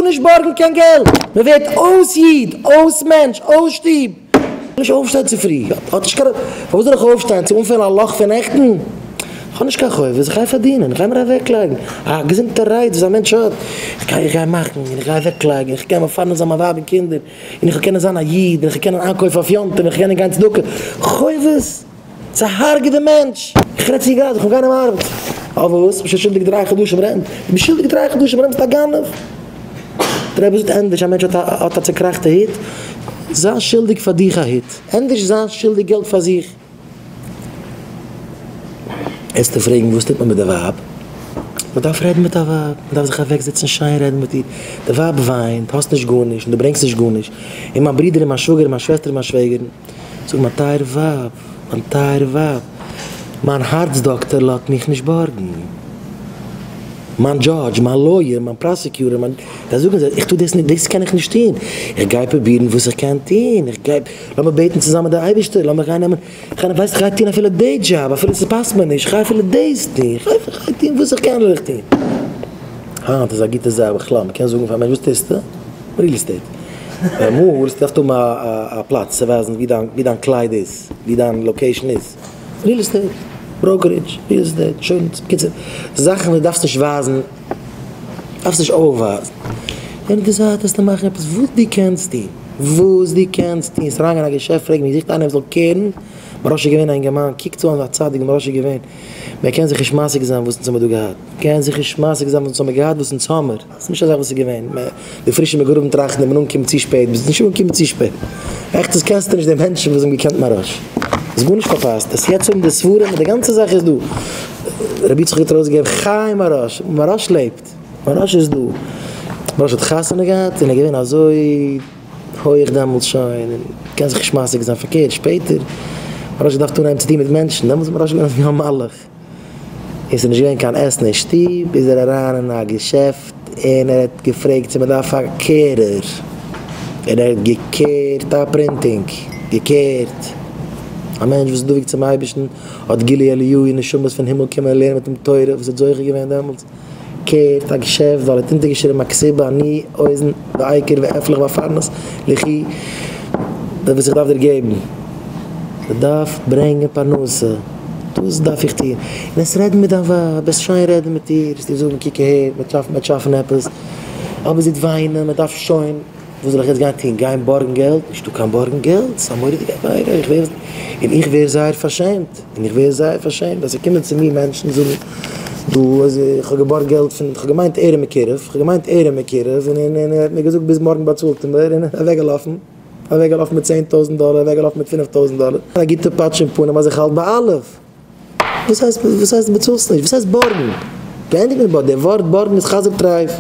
נישט בארגן קיין געלט! מען ווערט אויס איד, אויס מענטש, אויס שטוב! נישט אויפשטיין צופרי, האט נישט קיין, פארוואס זאל איך אויפשטיין צו אנפילן א לאך פון נעכטן? איך האב נישט קיין חובות, איך גיי פארדינען, איך גיי מיר אוועקלייגן, א געזונטע רייץ וואס א מענטש האט, איך גיי איך גיי מאכן, און איך גיי אוועקלייגן, איך גיי מפרנס זיין מיין ווייב און קינדער, און איך וועל קענען זיין א איד, און איך וועל קענען איינקויפן אויף יום טוב, און איך וועל קענען גיין צדקה, חובות? ס'הרג'ט די מענטש! איך רעד צו גראד, איך וויל גיין אין ארבעט. אויף וואס? ביסט שוין שולדיג דריי חדשים rent. דו ביסט שולדיג דריי חדשים rent, ביסט א גנב! דער רבי זאגט ענדערש א מענטש האט האט א צוקראכטע הוט, זיי שולדיג פאר דיך א הוט, ענדערש זיי שולדיג געלט פאר זיך. עסטו פרעגן וואס טוט מען מיט די ווייב? מען דארף רעדן מיט א ווייב, מען דארף זיך אוועק זעצן שיין רעדן מיט איר, די ווייב וויינט, האסט נישט גארנישט און דו ברענגסט נישט גארנישט, און מיין ברודער און מיין שוואגער און מיין שוועסטער און מיין שוועגערן, זאג מיין טייערע ווייב, מיין טייערע ווייב, מיין הארץ דאקטער לאזט מיך נישט בארגן, מיין judge, מיין lawyer, מיין prosecutor, מיין, זיי זאגן זיי, איך טו דאס נישט, דאס קען איך נישט טון, איך גיי פרובירן וואס איך קען טון, איך גיי, לאמיר בעטן צוזאמען די אייבערשטער, לאמיר גיין נעמען, איך ווייס איך גיי טון אפילו די דזשאב, אפילו ס'פאסט מיר נישט, איך גיי אפילו דאס טון, איך גיי טון וואס איך קען וועל איך טון. היינט איז א גוטע זאך בכלל, מ'קען זאגן פאר א מענטש וואס טוסטו? real estate. אמאל האסטו געדארפט האבן א פלאץ צו ווייזן ווי דיין קלייד איז, ווי דיין location איז. real estate, brokerage, real estate, אינשורענס, בקיצור, זאכן וואס דו דארפסט נישט ווייזן, דארפסט נישט אויפווייזן. און די זייט וועסטו מאכן עפעס וואס דו קענסט טון, וואס דו קענסט טון, וועסט אריינגיין אין א געשעפט פרעגן ווי זוכט איינער וואס זאל קערן, מוהרא"ש איז געווען א אינגערמאן, קוקטס אן ווי א צדיק מוהרא"ש איז געווען, מען קען זיך נישט משיג זיין וואס אונז האמיר דא געהאט, מען קען זיך נישט משיג זיין וואס אונז האמיר געהאט, וואס אונז האמיר. ס'איז נישט א זאך וואס איז געווען, די פרישע מגורבים טראכטן איך בין אנגעקומען צו שפעט, ביסט נישט אנגעקומען צו שפעט, עכט קענסטו נישט די מענטשן וואס האבן געקענט מוהרא"ש, האסט גארנישט פארפאסט, עס יעצט האבן די ספרים און די גאנצע זאך איז דא, רבי יצחק האט ארויסגעגעבן חיי מוהרא"ש, מוהרא"ש לעבט, מוהרא"ש איז דא, מוהרא"ש האט חתונה געהאט און איז געווען אזוי הויעך דעמאלטס שוין, און קען זיך נישט משיג זיין, פארקערט שפעטער, מוהרא"ש האט געדארפט אנהייבן צו טון מיט מענטשן, דעמאלטס איז מוהרא"ש געווען אזוי ווי א מלאך. און ס'איז נישט געווען קיין עסן אין שטוב, איז ער אריין אין א געשעפט און ער האט געפרעגט צו מ'דארף א קערער, און ער האט געקערט א printing, געקערט. א מענטש וואס איז דבוק צום אייבערשטן האט גילוי אליהו נשמות פון הימל קומען לערנען מיט אים תורה, וואס האט זוכה געווען דעמאלטס. קערט א געשעפט ווייל ער האט אונטערגעשריבן א כתובה אני אוזן ועיקר ואפלח ואפרנס לכי די וואס איך דארף דיר געבן מען דארף ברענגען פרנסה דאס דארף איך טון און עס רעדן מיט דיין ווייב עס שיין רעדן מיט איר עס איר זאגן קוק אהער מען דארף מען שאפן עפעס אבער זי וועט וויינען מען דארף שוין וואס זאל איך יעצט גיין טון גיין בארגן געלט נישטא קיין בארגן געלט ס'איז א מורא'דיגע עבירה איך ווער און איך ווער זייער פארשעמט. און איך ווער זייער פארשעמט אז ס'קומען צו מיר מענטשן זאגן דא אז איך האב געבארגט געלט פון, איך האב געמיינט ער איז מקורב, איך האב געמיינט ער איז מקורב, און און ער האט מיר געזאגט ביז מארגן באצאלט ער מיר, און אוועקגעלאפן, אוועקגעלאפן מיט 10,000 דאלער, אוועקגעלאפן מיט 5,000 דאלער, א גוטע פאטש אין פנים אז איך האלט ביי אלף. וואס הייסט וואס הייסט דו באצאלסט נישט? וואס הייסט בארגן? געענדיגט מיט בארגן, די ווארט בארגן איז חזיר טרייף.